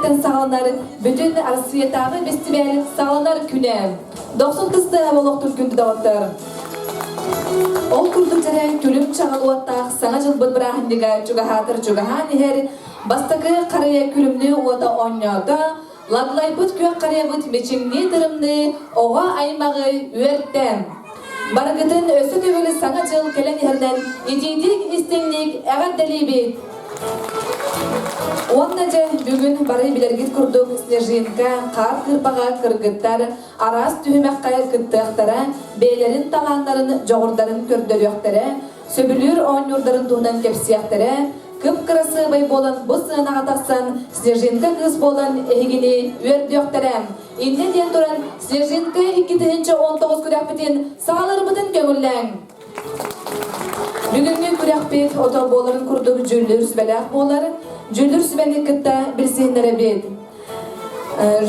кэнниттэн саҕаланар бүтүн Арассыыйатааҕы бэстибээл саҕаланар күнэ. Дохсун кыстыаһа олохтун күндү доҕоттор. Ол курдук дьэрэ күлүм чаҕыл уоттаах Саҥа дьылбыт бырааһынньыга чугаһаатар чугаһаан иһэр бастакы харыйа күлүмнүү уота оонньоото, лаглайбыт күөх харыйабыт мичиҥнии тырымныы оҕо аймаҕы үөртэ. Барыгытын өссө төгүл Саҥа дьыл кэлэн иһэринэн итиитик истиҥник эҕэрдэлиибит! Уонна дьэ бүгүн бары билэргит курдук Снежинка, хаар кыырпаҕа кыргыттар араас түһүмэххэ кыттыахтара, бэйэлэрин талааннарын, дьоҕурдарын көрдөрүөхтэрэ, сөбүлүүр оонньуурдарын туһунан кэпсиэхтэрэ, кып-кырасыабай буолан бу сыанаҕа тахсан Снежинка кыыс буолан эһигини үөрдүөхтэрэ. Инньэ диэн туран Снежинка 2019 күрэхпитин саҕаларбытын көҥүллээҥ! Бүгүҥҥү күрэхпит ото буоларын курдук дьүүллүүр сүбэлээх буолар. Дьүүллүүр сүбэни кытта билсиһиннэрэбит.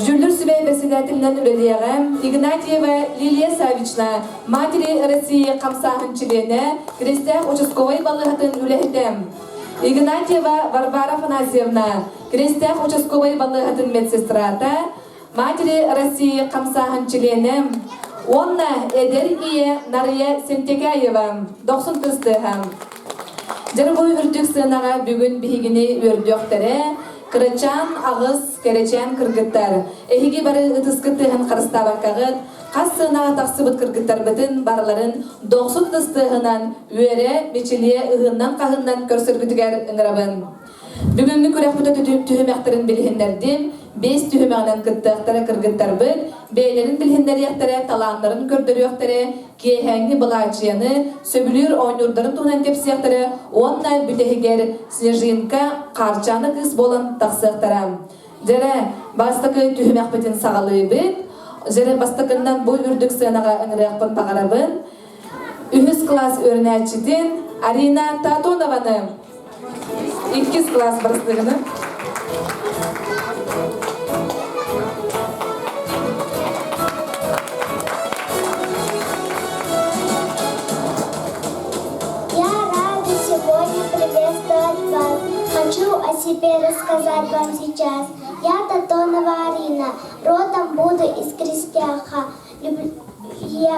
Дьүүллүүр сүбэ бэссэдээтэлинэн үлэлиэҕэ Игнатьева Лилия Савична, Матери России хамсааһын чилиэнэ, Крестях участковай балыыһатын үлэһитэ. Игнатьева Варвара Афанасьевна, Крестях участковай балыыһатын медсестрата, Матери России хамсааһын чилиэнэ уонна эдэр ийэ Нарыйа Сентекаева дохсун кыстыаһа. Дьарбуй үрдүк сыанаҕа бүгүн биһигини үөрдүөхтэрэ, кырачаан аҕыс кэрэчээн кыргыттар. Эһиги бары ытыскыт тыаһын харыстаабаккаҕыт, хас сыанаҕа тахсыбыт кыргыттарбытын барыларын дохсун ытыс тыаһынан үөрэ, мичилиэ ыһыыннан-хаһыннан көрсөргүтүгэр ыҥырабын. Бүгүҥҥү күрэхпит түһүмэхтэрин билиһиннэрдим. Биэс түһүмэҕинэн кыттыахтара кыргыттарбыт, бэйэлэрин билиһиннэриэхтэрэ, талааннарын көрдөрүөхтэрэ, киэһээҥҥи былаачыйаны, сөбүлүүр оонньуурдарын туһунан кэпсиэхтэрэ уонна бүтэһигэр Снежинка Хаарчаана кыыс буолан тахсыахтара. Дьэрэ, бастакы түһүмэхпитин саҕалыыбыт. Дьэрэ, бастакыннан бу үрдүк сыанаҕа ыҥырыахпын баҕарабын. Үһүс кылаас үөрэнээччитин Арина Татонованы. Иккис класс барыстыгына. Я рада сегодня приветствовать вас. Хочу о себе рассказать вам сейчас. Я Татонова Арина, родом буду из Крестяха. Люблю... Я...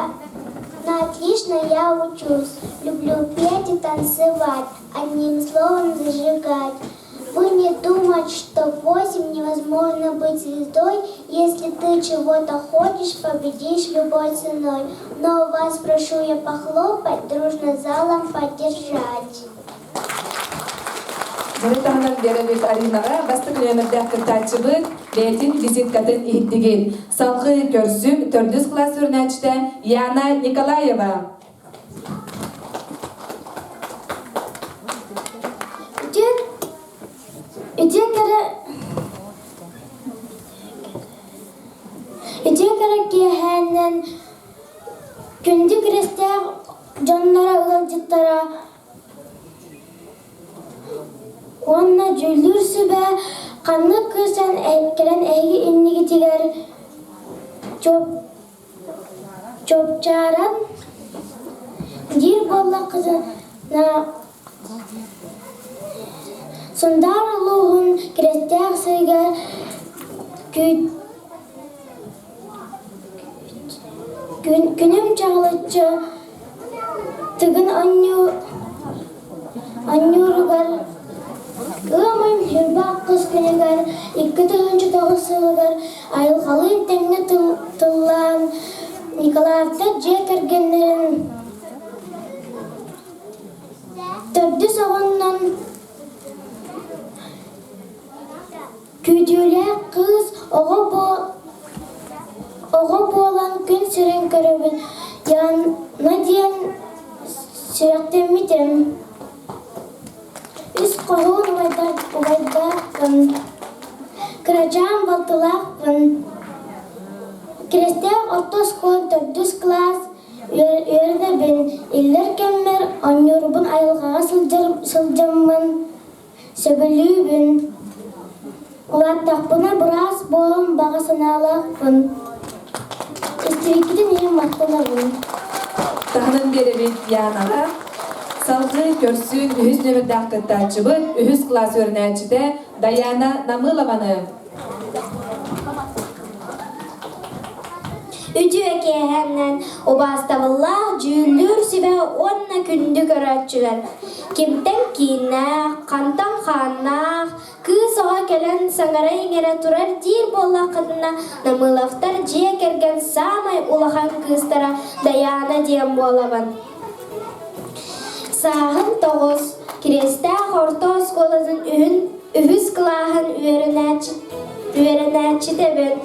На отлично я учусь. Люблю петь и танцевать, одним словом зажигать. Вы не думать, что в восемь невозможно быть звездой, если ты чего-то хочешь, победишь любой ценой. Но вас прошу я похлопать, дружно залом поддержать. Бары таһынан биэрэбит Аринаҕа бастакы нүөмэрдээх кыттааччыбыт бэйэтин визиткатын иһиттигит. Салгыы көрсүҥ төрдүс кылаас үөрэнээччитэ Яна Николаева. Үтүө кэрэ Үтүө кэрэ киэһээнэн күндү күрэстээх дьонноро ыалдьыттара Уонна дьүүллүүр сүбэ ханнык кыыс кэлэн эһиги иннигитигэр чуопчааран диир буоллаххытына Сунтаар улууһун Кирэстээх сиригэр Күнүм чаҕылыччы Тыгын оонньууругар ыам ыйын Ньурба кыс күнүгэр 2009 сылыгар айылҕалыын тэҥҥэ тыллаан Николаевтар дьиэ кэргэннэрин төрдүс оҕоннон Күүтүүлээх кыыс оҕо буолан күн сирин көрөбүн, Яна диэн сүрэхтэммитим. Үс хоһуун убайдаахпын, кырачаан балтылаахпын. Кирэстээх орто оскуола төрдүс кылаас үөрэнэбин, иллэр кэммэр оонньуурбун айылҕаҕа сылдьаммын Сөбүлүүбүн. Улааттахпына быраас буолан баҕа санаалаахпын. Истибиккитин иһин махтанабын. Таһынан биэрэбит Янаҕа. Салгыы көрсүүн үһүс нүөмэрдээх кыттааччыбыт, үһүс кылаас үөрэнээччитэ Даяна Намылованы. Үтүө киэһэннэн убаастабыллаах дьүүллүүр сүбэ уонна күндү көрөөччүлэр! Кимтэн кииннээх, хантан хааннаах, кыыс оҕо кэлэн саҥара-иҥэрэ турар диир буоллаххытына, Намыловтар дьиэ кэргэн саамай улахан кыыстара Дайаана диэн буолабын. Сааһым 9, Кириэстээх орто оскуолатын үһүн үһүс кылааһын үөрэнээччи, үөрэнээччитэбин.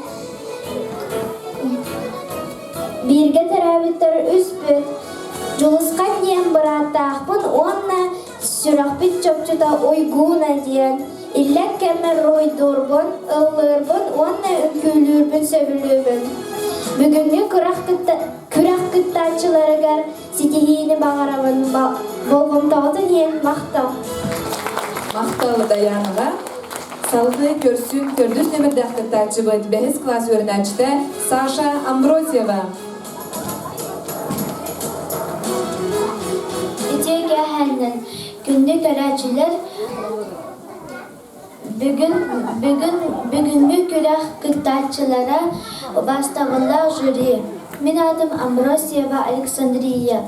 Бииргэ төрөөбүттэр үспүт. Дьулусхан диэн бырааттаахпын уонна сүрэхпит чопчута Уйгууна диэн. Иллэҥ кэммэр уруһуйдуурбун, ыллыырбын уонна үҥкүүлүүрбүн сөбүлүүбүн. Бүгүҥҥү күрэх кытта күрэх кыттааччыларыгар ситиһиини баҕарабын, болҕомтоҕутун иһин махтал. Махтал Дайаанаҕа. Салгыы көрсүн төрдүс нөмердээх кыттааччыбыт бэһис кылаас үөрэнээччитэ Саша Амбросьева. Үтүө киэһээннэн күндү көрөөччүлэр Бүгүн, бүгүн, бүгүҥҥү күрэх кыттааччылара убаастабыллаах жюри. Мин аатым Амбросьева Александрия.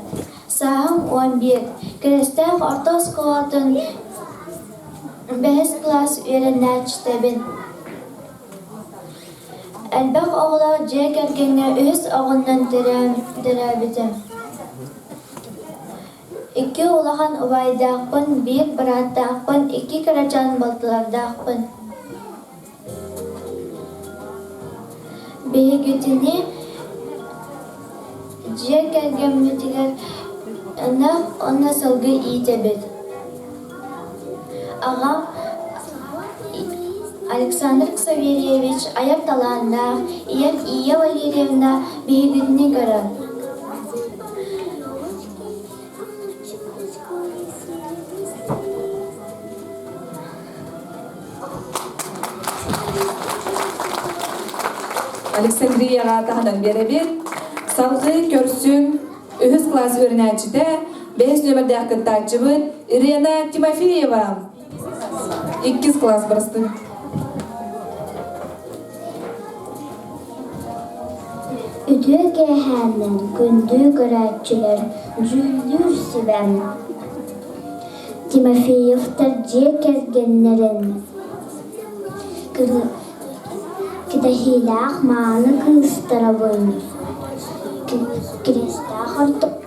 Сааһым 11. Кирэстээх орто оскуолатын бэһис кылаас үөрэнээччитэбин. Элбэх оҕолоох дьиэ кэргэҥҥэ үһүс оҕоннон төрөөбүтүм. Икки улахан убайдаахпын, биир бырааттаахпын, икки кырачаан балтылардаахпын. Биһигитини дьиэ кэргэммитигэр ынах уонна сылгы иитэбит. Аҕам Александр Ксаверьевич айар талааннаах, ийэм Ия Валерьевна биһигитини көрөн Александрияҕа таһынан биэрэбит. Салгыы көрсүн үһүс кылаас үөрэнээччитэ, бэһис нүөмэрдээх кыттааччыбыт Ирена Тимофеева. Иккис кылаас барыстын. Үтүө киэһээннэн күндү көрөөччүлэр, дьүүллүүр сүбэм Тимофеевтар дьиэ кэргэннэрин кэтэһиилээх мааны кыыстарабын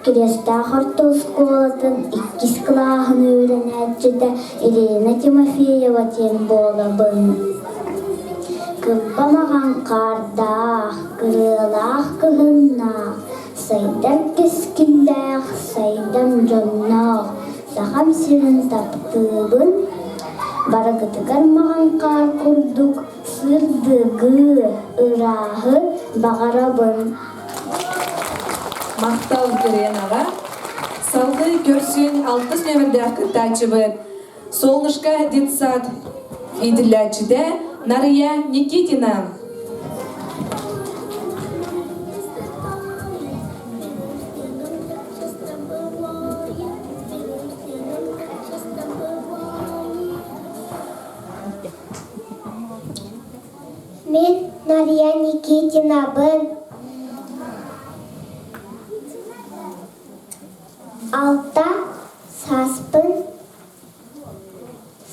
Кириэстээх орто оскуолатын иккис кылааһын үөрэнээччитэ Ирина Тимофеева диэн буолабын. Кырба маҕан хаардаах, кырыалаах кыһыннаах, сайдар кэскиллээх, сайдам дьонноох Сахам сирин таптыыбын, барыгытыгар маҕан хаар курдук сырдыгы, ырааһы баҕарабын. Махтал Иренаҕа. Салгыы көрсүн алтыс нүөмэрдээх кыттааччыбыт Солнышко детсад иитиллээччитэ Нарыйа Никитина. Мин Нария Никитинабын. Алта сааспын,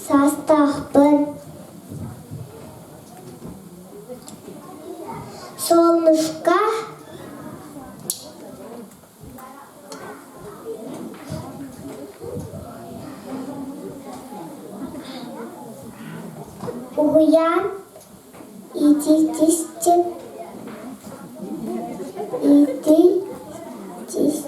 саастаахпын. Солнышко Уһуйаан иитиитистин иитиитис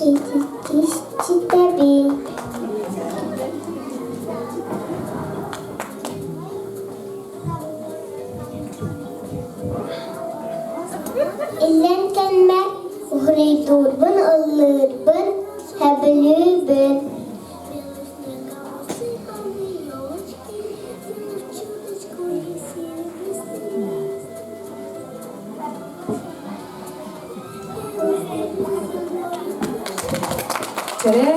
Иитиитиститэбин. Иллэҥ кэммэр уруһуйдуурбун, ыллыырбын сөбүлүүбүн. Кэрэ.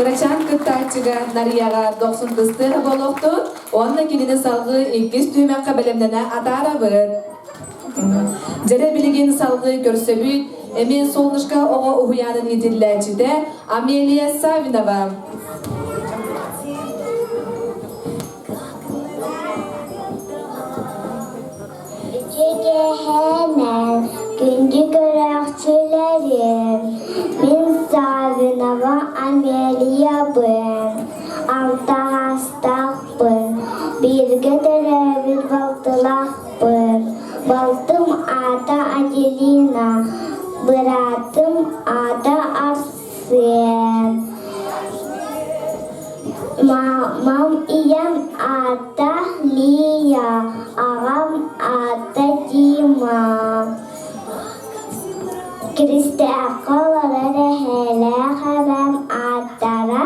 Кырачаан кыттааччыга Нарыйаҕа дохсун кыстыаһа буолуохтун уонна кинини салгыы иккис түһүмэххэ бэлэмнэнэ атаарабыт. Дьэрэ билигин салгыы көрсөбүт эмиэ Солнышко оҕо уһуйаанын иитиллээччитэ Амелия Савинова. Үтүөкэһээнэн, күндү көрөөччүлэрим, мин Савинова Амелиябын, алтаһаастаахпын, бииргэ төрөөбүт балтылаахпын. Балтым аата Аделина, быраатым аата Арсен. Мамам ийэм аата Лия, аҕам аата Дима. Киристээххэ олорор эһээлээх эбэм ааттара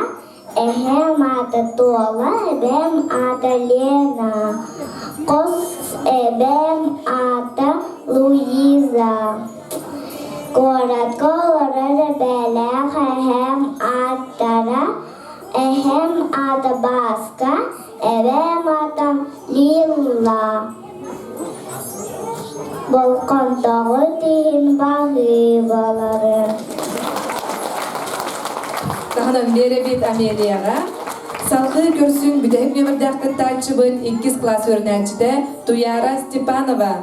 эһээм аата Туола, эбээм аата Лена, хос эбээм аата Луиза. Куоракка олорор эбээлээх эһээм ааттара эһэм аата Бааска, эбээм аата Лилла. Болҕомтоҕут иһин баһыыбалары. Таһынан биэрэбит Амелияҕа. Салгыы көрсүҥ бүтэһик нүөмэрдээх кыттааччыбыт иккис кылаас үөрэнээччитэ Туяра Степанова.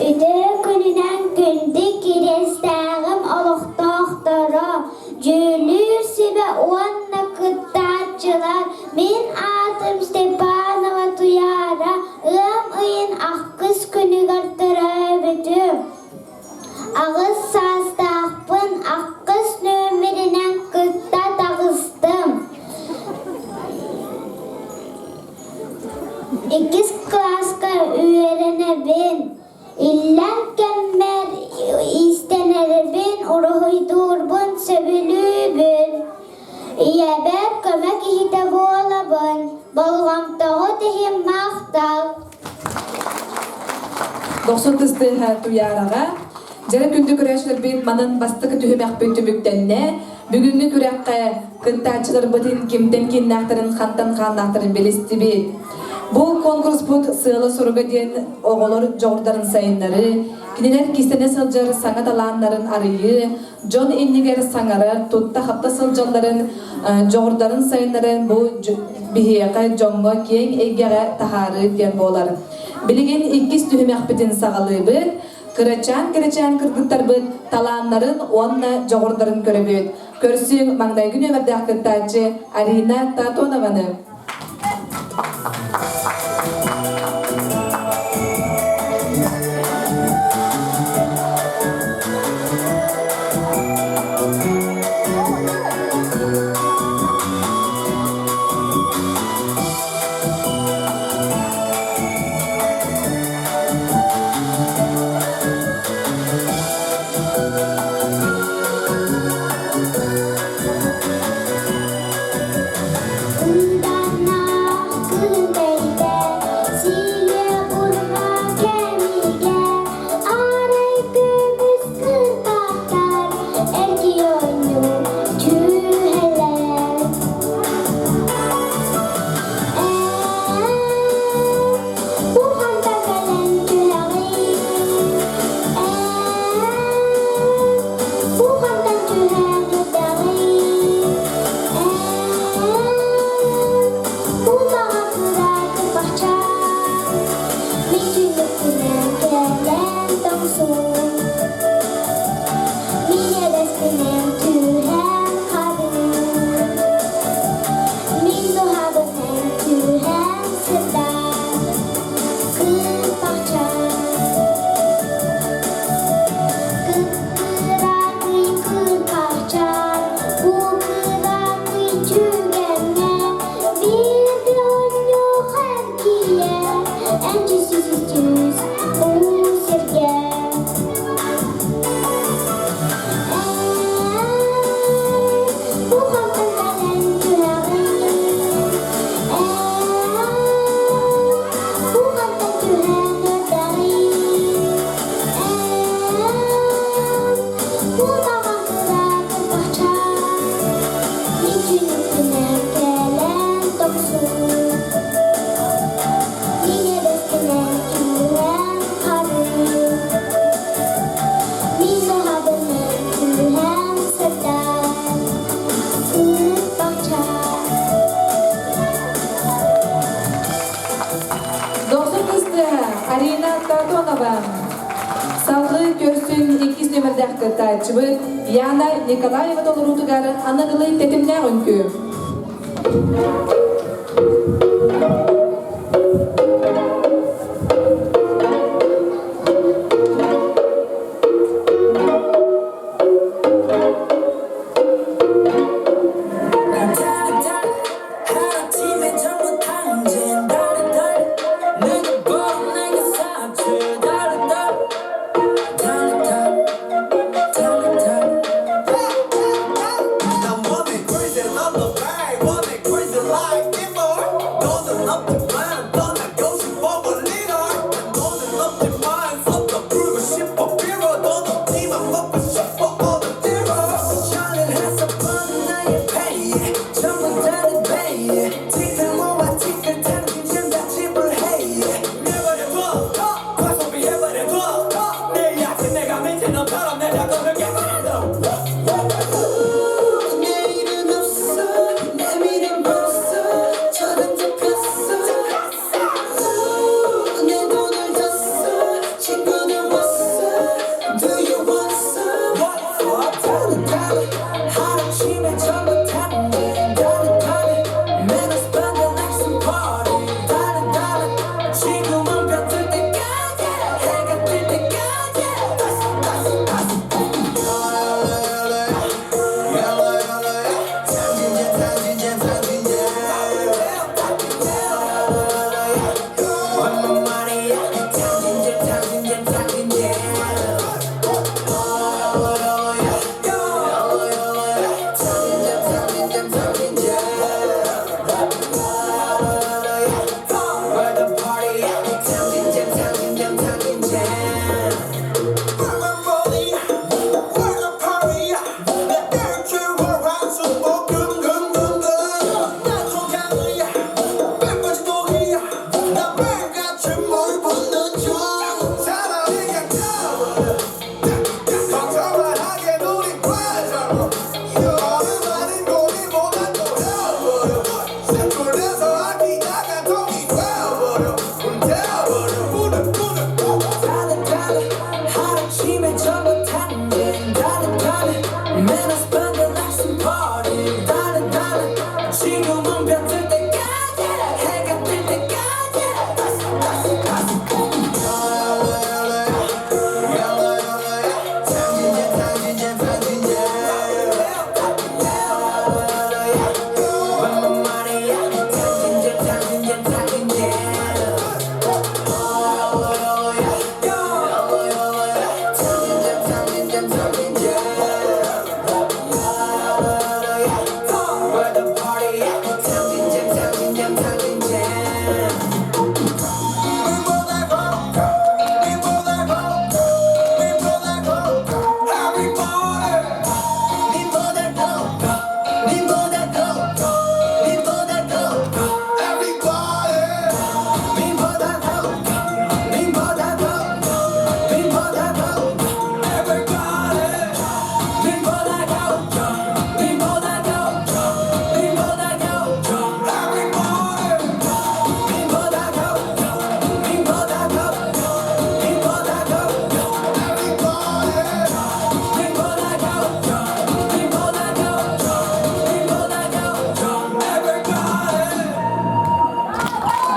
Үтүө күнүнэн күндү Кириэстээҕим олохтоохторо, дьүүллүүр сүбэ уонна кыттааччылар, мин аатым Степанова Туйаара, ыам ыйын ахсыс күнүгэр төрөөбүтүм. Аҕыс саастаахпын, ахсыс нүөмэринэн кытта таҕыстым. Иккис кылааска үөрэнэбин. Иллэҥ кэммэр иистэнэрбин, уруһуйдуурбун сөбүлүүбүн. Ийэбэр көмө киһитэ буолабын. Болҕомтоҕут иһин махтал. Дохсун тыстыыһа Туйаараҕа Дьэрэ күндү көрөөччүлэрбит манан бастакы түһүмэхпит түмүктэннэ. Бүгүҥҥү күрэххэ кыттааччыларбытын кимтэн кииннээхтэрин, хантан хааннаахтарын билистибит. Бу конкурспут сыала-соруга диэн оҕолор дьоҕурдарын сайыннарыы, кинилэр кистэнэ сылдьар саҥа талааннарын арыйыы, дьон иннигэр саҥара, тутта-хапта сылдьалларын, дьоҕурдарын сайыннарын бу биһиэхэ дьоҥҥо киэҥ эйгэҕэ таһаарыы диэн буолар. Билигин иккис түһүмэхпитин саҕалыыбыт. Кырачаан-кырачаан кыргыттарбыт талааннарын уонна дьоҕурдарын көрөбүт. Көрсүҥ маҥнайгы нүөмэрдээх кыттааччы Арина Татонованы. Кыыданнаах кыынтайда, сиэ бурҕа кэмигэ, арай көмүс кырпахтар эргий оонньуу түһэлэр. Бу ханта кэлэн түһэҕин? Бу хантан түһэн эрдэҕин? Бу маҕа кыра кырбахчаан, мин түннүкпүнэн кэлэн тоҥсуй. Мин эрэспинэн түһэн хабыы. Мин туһабын эн түһэн сырдаа, кыырпахча. Кып-кыракый кыырпахча, бу кыракый түгэҥҥэ биир оонньуох эргийэ, эн түс-түс уу сиргэ. нүөмэрдээх кыттааччыбыт Яна Николаева толоруутугар аныгылыы тэтимнээх үҥкүү.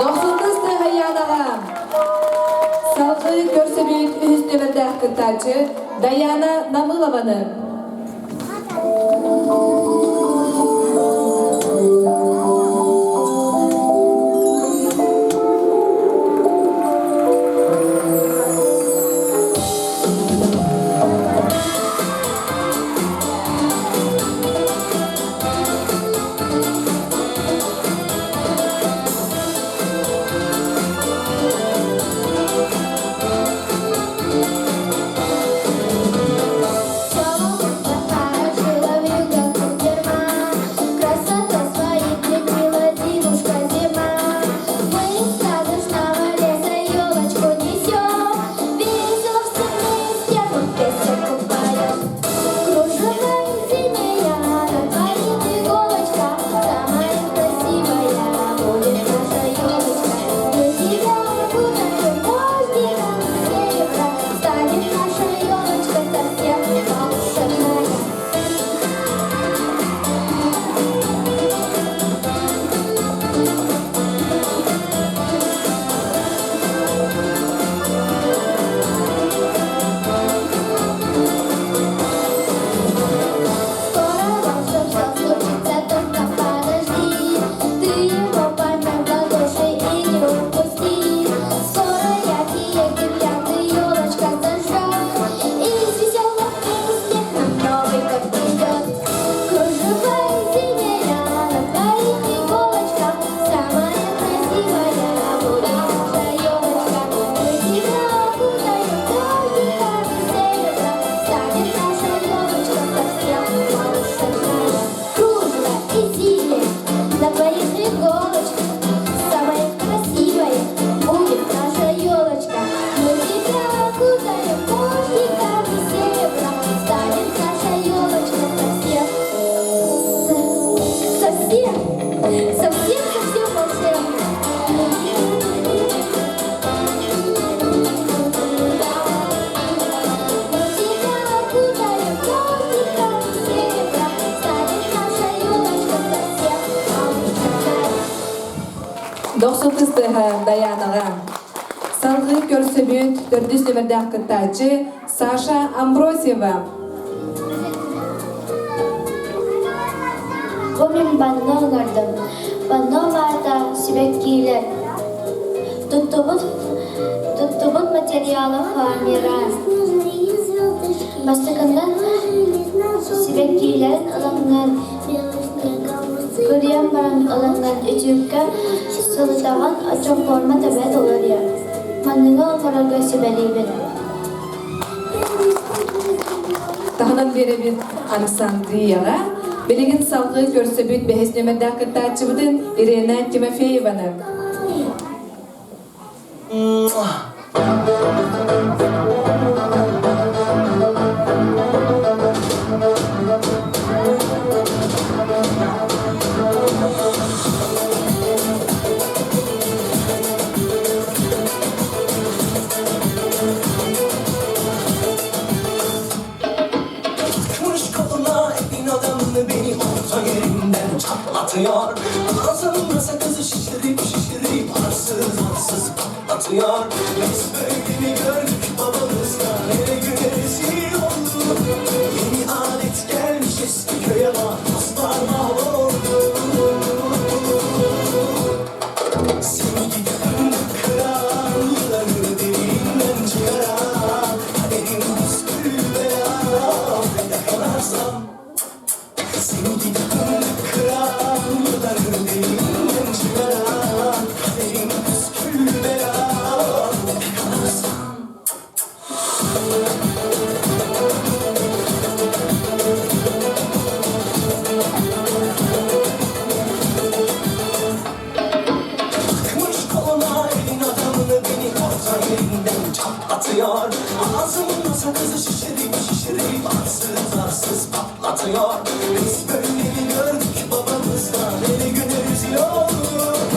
Дохсунтас Тыһайаанаҕа салгыы көрсөбүт үһүс нүөмэрдээх кыттааччы Даяна Намылованы. Чао. Дохсун тыстыһа Даянаҕа. Салгыы көрсөбүт төрдүс нүмердээх кыттааччы Саша Амбросьева. Бу мин банно оҥордум. Банно баата сибэккиилэр. Туттубут, туттубут материала фоамиран. Бастакынан сибэккиилэрин ылаҥҥын, кырыйан баран ылаҥҥын үтүөккэ сылытаҕын, оччо форма төбө толоруо. Манныгы оҥорорго сүбэлиибин. Таһынан биэрэбит Александрияҕа. Билигин салгыы көрсөбүт бэһис нүөмэрдээх кыттааччыбытын Ирена Тимофееваны. Takmış koluna elin adamını beni orta yerinden çatlatıyor. Ağzımda sakızı şişirip şişirip arsız arsız patlatıyor. Biz böyle mi gördük babamızdan hele güne rezil olduk. Yeni adet gelmiş eski köye bak dostlar mahvoldu. Seni gidi fındık kıran, yılanı deliğinden çıkaran, kaderim püskül belam, yakalarsam. Seni gidi fındık kıran, yılanı deliğinden çıkaran, kaderim püskül belam, yakalarsam. Takmış koluna elin adamını beni orta yerinden çatlatıyor. Ağzımda sakızı şişirip şişirip arsız arsız patlatıyor. Biz böyle mi gördük babamızdan ele güne rezil olduk.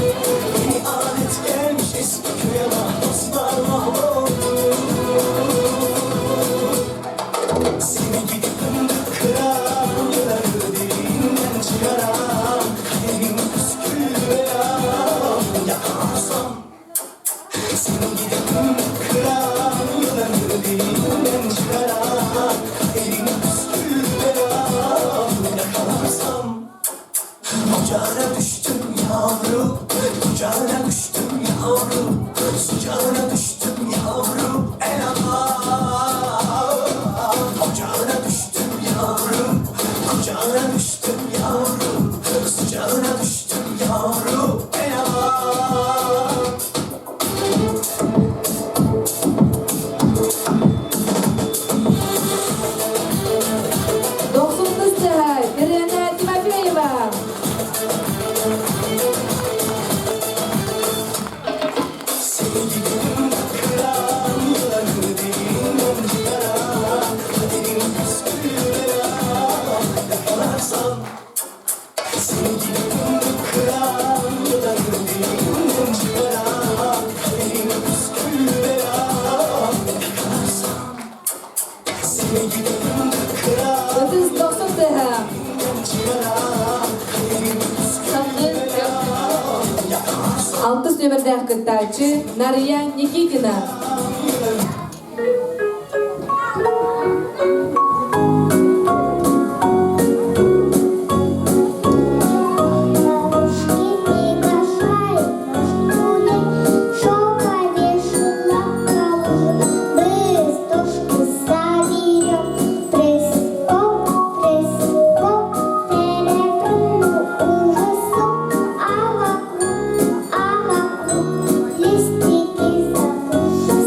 Yeni adet gelmiş eski köye bak dostlar mahvoldu. Seni gidip fındık kıran, yılanı deliğinden çıkaran, kaderim püskül belam, yakalarsam. Seni gidip fındık kıran, yılanı deliğinden çıkaran, kaderim püskül belam, yakalarsam. Ocağına düştüm yavrum, kucağına düştüm yavrum, sıcağına düştüm yavrum, el Allah. Ocağına düştüm yavrum, kucağına düştüm yavrum, sıcağına düştüm yavrum, el Allah. Дохсун тыстыһа Ирена Тимофеева. Seni gidelim kıran, yılanı deliğinden çıkaran, kaderim püskül belam, yakalarsam. Seni gidelim kıran, yılanı deliğinden çıkaran, kaderim püskül belam, yakalarsam. Seni gidelim kıran, Ытыс дохсун тыһа. çıkaran, kaderim püskül Салгыы belam, yakalarsam. алтыс нүөмэрдээх кыттааччы Нария Никитина. Бабушки приглашают нас гулять, Шелка вешала калужу, Быстушки соберем, Прыскок, прыскок, Перепрыгну уже суп, а вокруг листики закружу.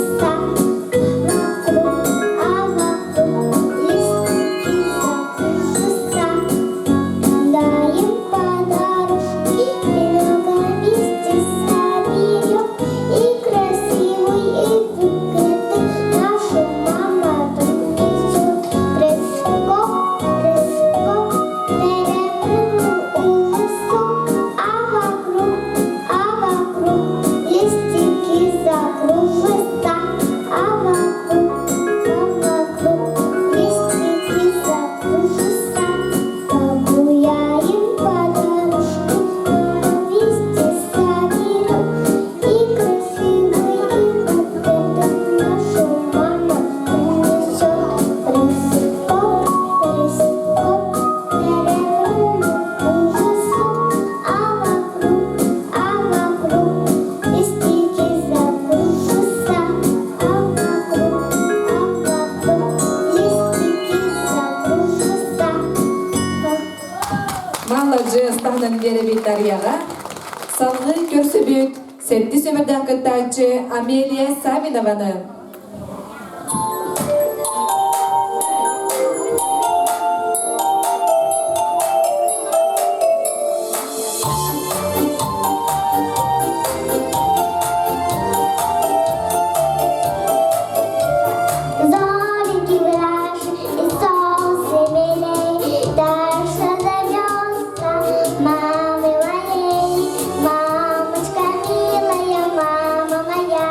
биэрэбит Дарьяҕа. Салгыы көрсүбүт сэттис өмүрдээх кыттааччы Амелия Савинованы. Зорики граши и солнце милей, Дальше зовется мамы моей. Мамочка милая, мама моя,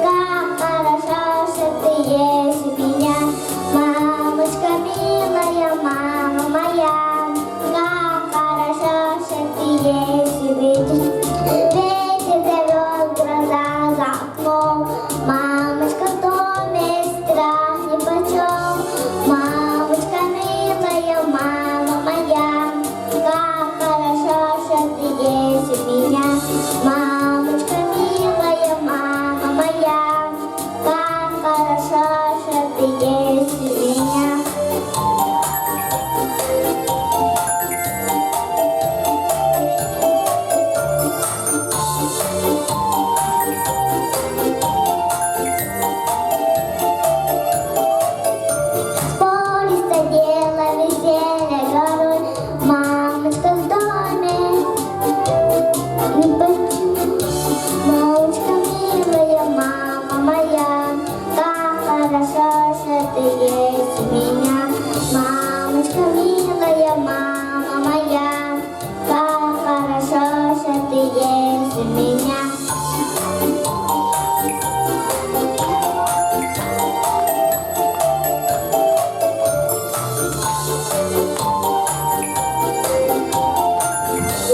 Как хорошо, что ты есть у меня. Мамочка милая, мама моя, Как хорошо, что ты есть у меня. Ветер зовет гроза за окном, Мамочка в доме страх нипочем. Мамочка милая, мама моя, Как хорошо, что ты есть у меня. Мамочка милая, мама моя, Как хорошо, что ты есть у меня. С поля дело веселье горой, Мамочка в доме нипочем. Мамочка милая, мама моя, Как хорошо, что ты есть у меня. Мамочка милая, мама моя, Как хорошо, что ты есть у меня.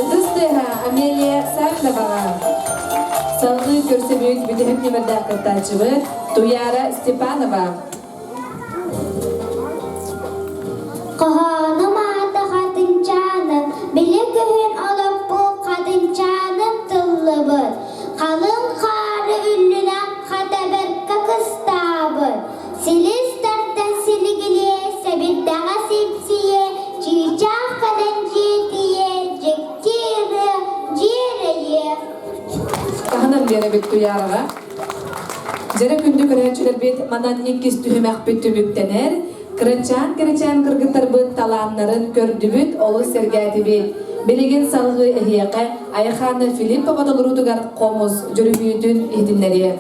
Ытыс тыаһа Амелия Савиноваҕа. Салгыы көрсөбүт бүтэһик нүмердээх кыттааччыбыт Туяра Степанова. Хоһооном аата хатынчааным, били күһүн олоппут хатынчааным тыллыбыт. Халыҥ хаары үллүнэн хата бэркэ кыстаабыт. Силис тардан силигилиэ, сэбирдэҕэ сипсийэ, чыычаах кэлэн дьиэтийэ, дьикти ырыа дьиэрэйиэ. Таһынан биэрэбит Туяраҕа. Дьэрэ күндү көрөөччүлэрбит манан иккис түһүмэхпит түмүктэнэр. Кырачаан-кырачаан кыргыттарбыт талааннарын көрдүбүт, олус сэргээтибит. Билигин салгыы эһиэхэ Айхаана Филиппова толоруутугар хомус дьүрүһүйүүтүн иһитиннэриэ.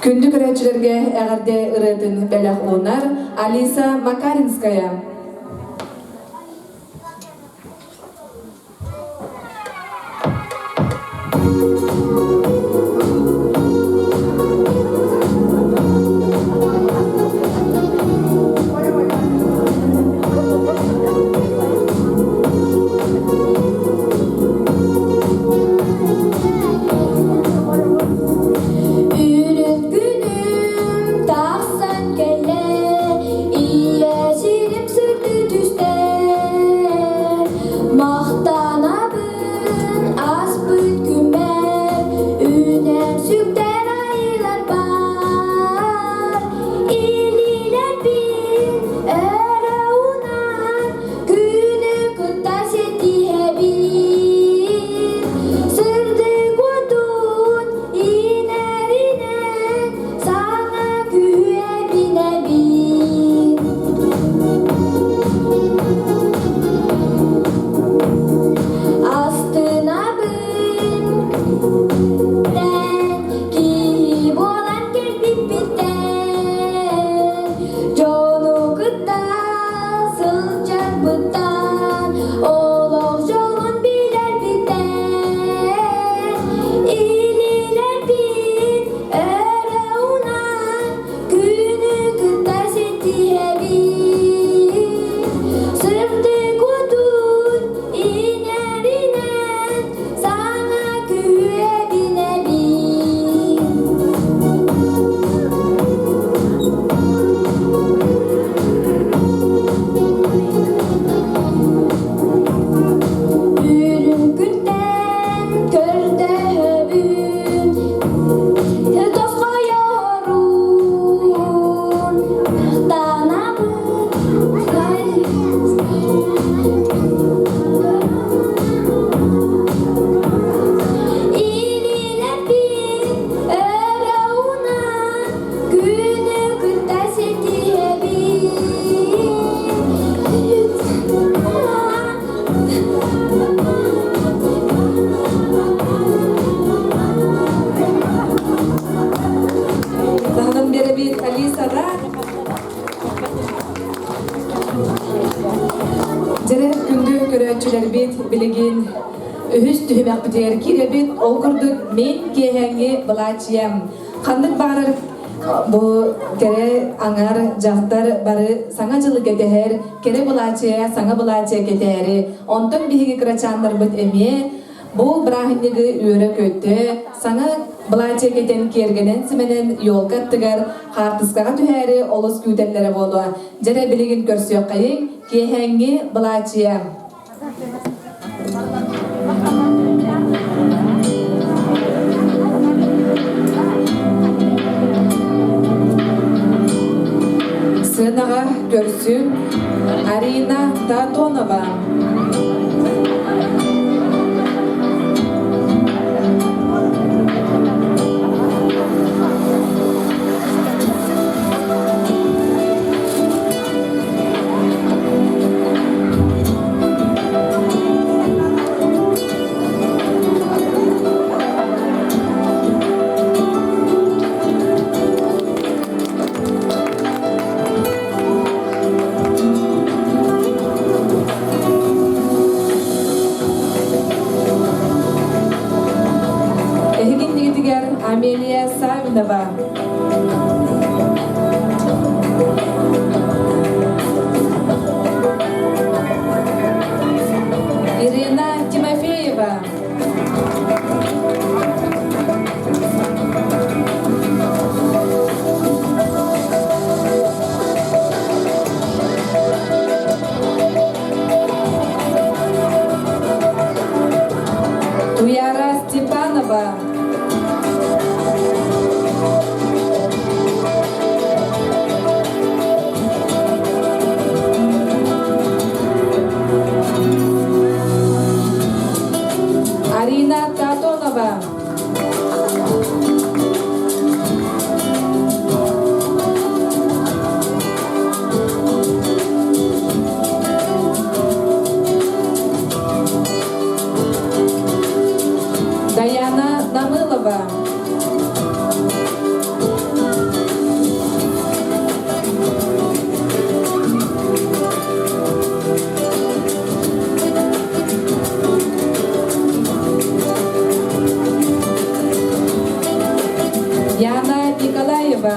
Күндү көрөөччүлэргэ эҕэрдэ ырыатын бэлэх уунар Алиса Макаринская. Үрүт күнүм тахсан кэллэ, ийэ сирим. бит билигин үһүс түһүмэхпитигэр киирэбит. Ол курдук мин киэһээҥҥи былаачыйам. Ханнык баҕарар бу кэрэ аҥар дьахтар бары саҥа дьылы кэтэһэр, кэрэ былаачыйа, саҥа былаачыйа кэтээри. Онтон биһиги кырачааннарбыт эмиэ Бу бырааһынньыгы үөрэ-көтө, саҥа былаачыйа кэтэн киэргэнэн-симэнэн елка аттыгар хаартыскаҕа түһээри олус күүтэллэрэ буолуо. Дьэрэ билигин көрсүөххэйиҥ, киэһээҥҥи былаачыйа. Сыанаҕа көрсүҥ Арина Татонова. Эһигиннигитигэр Амелия Савинова. Ирина Тимофеева. Туяра Степанова. Арина Татонова. Даяна Намылова. Яна Николаева.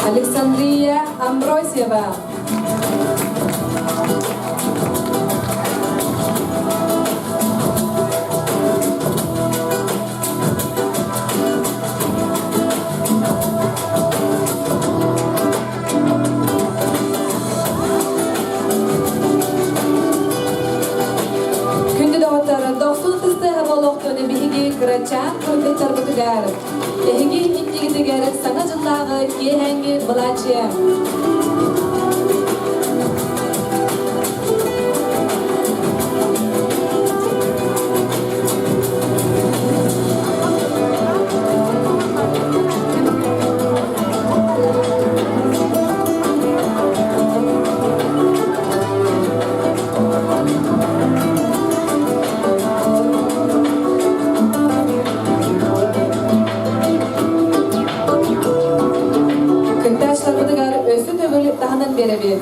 Александрия Амбросьева. Күндү доҕоттор, дохсун ытыстыаһа буолуохтун биһиги кырачаан кыргыттарбытыгар, эһиги иннигитигэр Саҥа дьыллааҕы киэһээҥҥи былаачыйа. Кыттааччыларбытыгар өссө төгүл таһынан биэрэбит.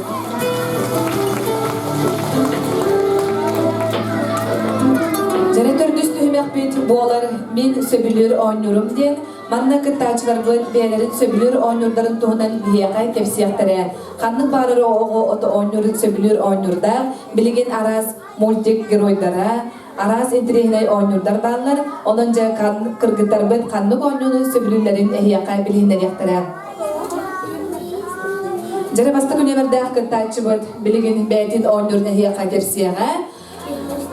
Дьэрэ төрдүс түһүмэхпит буолар «Мин сөбүлүүр оонньуурум» диэн манна кыттааччыларбыт бэйэлэрин сөбүлүүр оонньуурдарын туһунан биһиэхэ кэпсиэхтэрэ. Ханнык баарар оҕо ото оонньуурун сөбүлүүр оонньуурдаах, билигин араас мультик геройдара, араас интэриэһинэй оонньуурдар бааллар. Онон дьэ кыргыттарбыт ханнык оонньууну сөбүлүүллэрин эһиэхэ билиһиннэриэхтэрэ. Дьэрэ бастакы нүөмэрдээх кыттааччыбыт билигин бэйэтин оонньуурун эһиэхэ кэпсиэҕэ.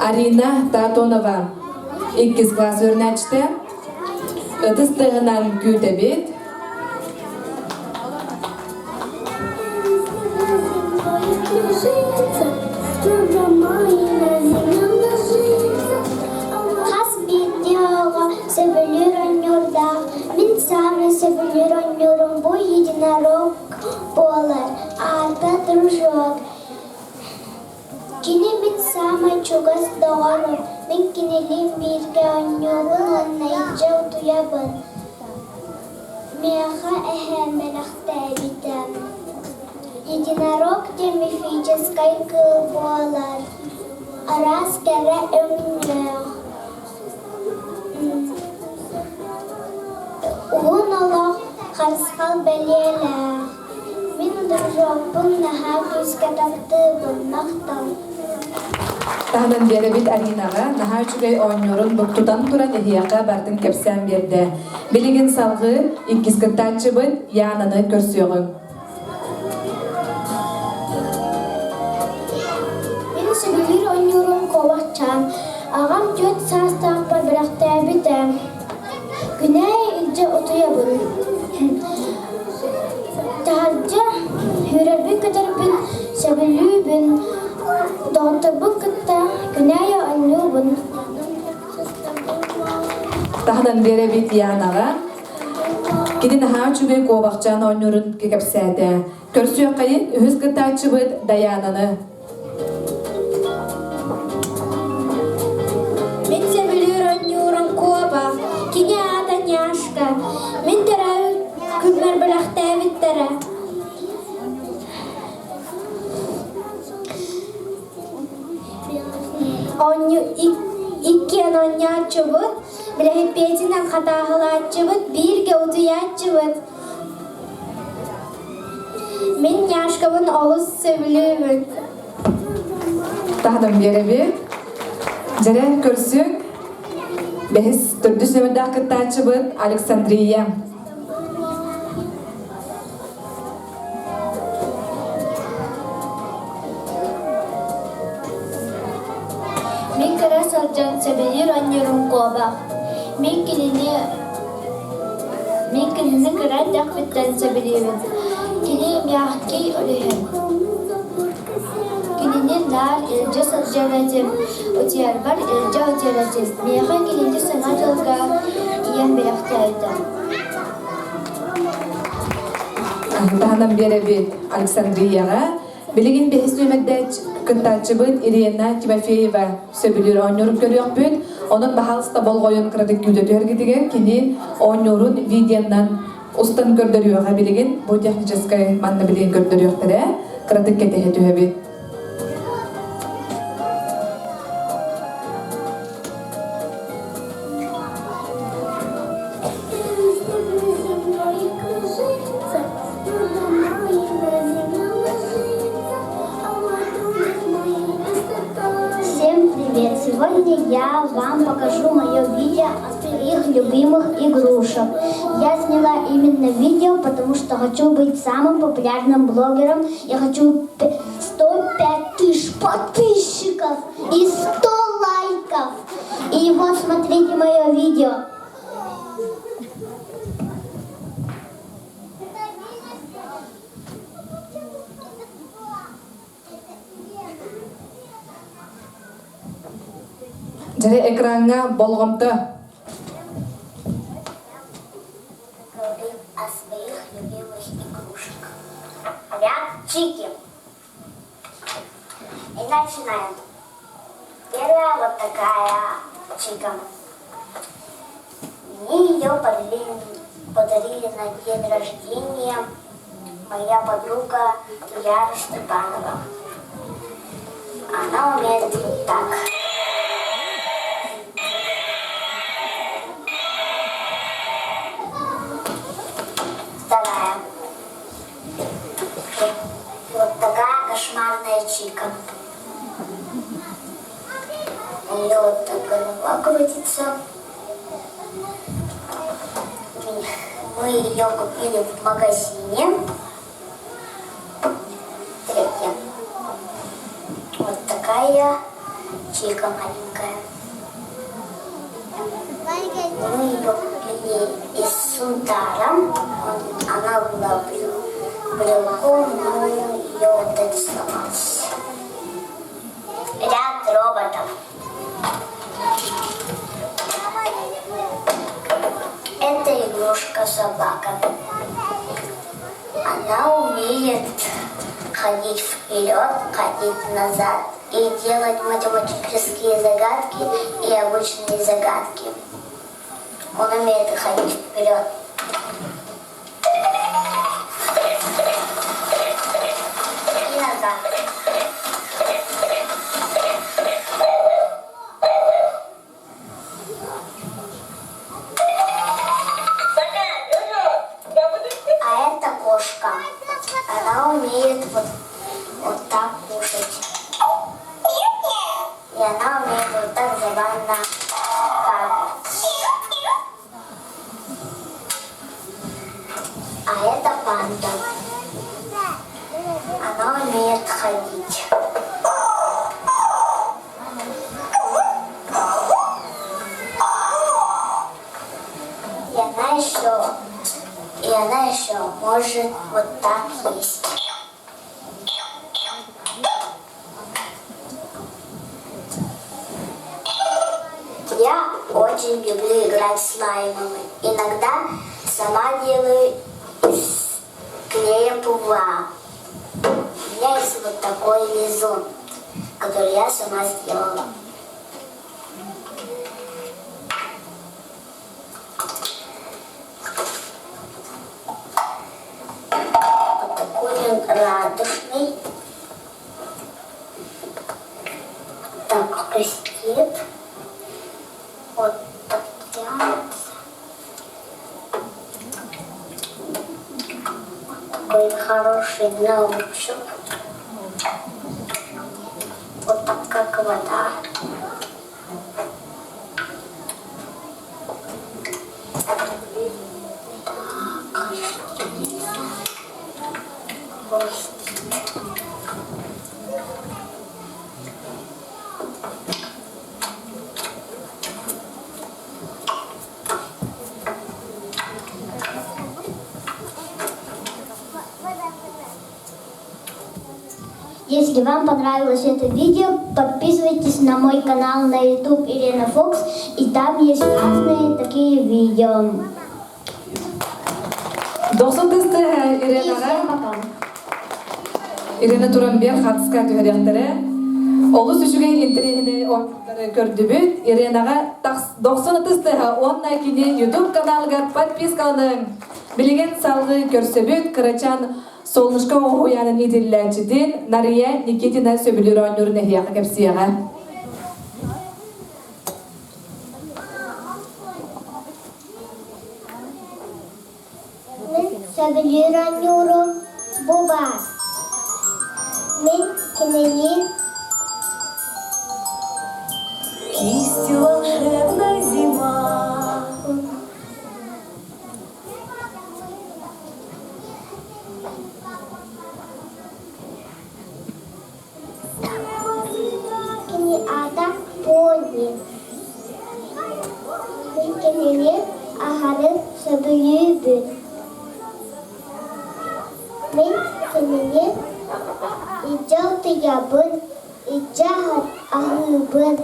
Арина Татонова иккис класс үөрэнээччитэ. Ытыс тыаһынан күүтэбит. Хас биирдии оҕо сөбүлүүр оонньуурдаах. Мин саамай сөбүлүүр оонньуурум бу единорог буолар. Аата дружок. Кини мин саамай чугас доҕорум. Мин кинилиин бииргэ оонньуубун уонна илдьэ утуйабын. Миэхэ эһээм бэлэхтээбитэ. Единорог диэн мифическай кыыл буолар. Араас кэрэ өҥнөөх. Уһун олох харысхал бэлиэлээх. Мин дружокпун наһаа күүскэ таптыыбын, махтал. Таһынан биэрэбит Аринаҕа наһаа үчүгэй оонньуурун тутан туран эһиэхэ бартын кэпсээн биэрдэ. Билигин салҕыы иккис кыттааччыбыт Янаны көрсүөҕүҥ. Мин сөбүлүүр оонньуурум куобахчаан. Аҕам 4 саастаахпар бэлэхтээбитэ. Күнээй илдьэ утуйабын. Таһырдьа үөрэрбин-көтөрбүн сөбүлүүбүн. Доҕотторбун кытта күнээй оонньуубун. Таһынан биэрэбит Янаҕа. Кини наһаа үчүгэй куобахчаан оонньуурун кэпсээтэ. Көрсүөххэйин үһүс кыттааччыбыт Дайаананы. Мин сөбүлүүр оонньуурум куобах, кини аата Няшка. Мин төрөөбүт күммэр бэлэхтээбиттэрэ. Оонньуу иккиэн оонньооччубут, Билэһиппиэтинэн хатааһылааччыбыт, бииргэ утуйааччыбыт. Мин Няшкабын олус сөбүлүүбүн. Таһынан биэрэбит. Дьэрэ көрсүҥ. Бэһис төрдүс нөмердээх кыттааччыбыт Александрия. Мин кыра сылдьан сөбүлүүр оонньуурум куобах. Мин кинини мин кинини кыра эрдэхпиттэн сөбүлүүбүн. Кини мягкий үлүһүн. Кинини наар илдьэ сылдьар этим, утуйарбар илдьэ утуйар этим. Миэхэ кинини саҥа дьылга ийэм бэлэхтээбитэ. Таһынан биэрэбит Александрияҕа. Билигин бэһис нүөмэрдээч кыттааччыбыт Ирина Тимофеева сөбүлүүр оонньуурун көрүөхпүт. Онон баһаалыста болҕойон кыратык күүтэ түһэргитигэр кини оонньуурун видеонан устан көрдөрүөҕэ билигин. Бу техническай манна билигин көрдөрүөхтэрэ. Кыратык кэтэһэ түһэбит. Всем привет! Сегодня я вам покажу мое видео о своих любимых игрушек. Я сняла именно видео, потому что хочу быть самым популярным блогером. Я хочу 105 тысяч подписчиков и 100 лайков. И вот смотрите мое видео. Дьэрэ экраҥҥа болҕомто. Говорим о своих любимых игрушек. Рябчики. И начинаем. Первая вот такая чика. Мне ее подарили, подарили на день рождения моя подруга Яра Степанова. Она умеет вот так. Вторая. Вот, вот такая кошмарная чика. У нее вот так голова крутится. Мы ее купили в магазине. Третья. Вот такая чика маленькая. Мы ее купили из Сунтара. Она была брелком, но ее вот это сломалось. Ряд роботов. Это игрушка собака. Она умеет ходить вперед, ходить назад. и делать математические загадки и обычные загадки. Он умеет ходить вперед. И назад. А это кошка. Она умеет вот, вот так кушать. И она умеет вот так забавно какать. А это панда. Она умеет ходить. И она еще, и она еще может вот так есть. Я очень люблю играть с слаймами. Иногда сама делаю из клея ПВА. У меня есть вот такой лизун, который я сама сделала. Вот такой он радужный. Так хрустит. Вот так тянется. Вот такой хороший на ощупь. Вот так как вода. Так, хрустит. Если вам понравилось это видео, подписывайтесь на мой канал на YouTube Ирина Фокс, и там есть разные такие видео. Дохсун ытыс тыаһа И Иренаҕа всем пока. Ирина туран биэр хатыска түһэриэхтэрэ. Олус үчүгэй интэриэһинэй оонньуулары көрдүбүт. Иренаҕа дохсун ытыс тыаһа уонна кини YouTube каналыгар подпискаланыҥ. Билигин салгыы көрсөбүт кырачаан Солнышко уһуйаанын иитиллээччитин Нария Никитина сөбүлүүр оонньуурун эһиэхэ кэпсиэҕэ. Мин сөбүлүүр оонньуурум бу баар. Мин кинилиин Кистью волшебной зима. Кини аата Пони. Мин кинини аһары сөбүлүүбүн. Мин кинини илдьэ утуйабын, илдьэ аһыыбын.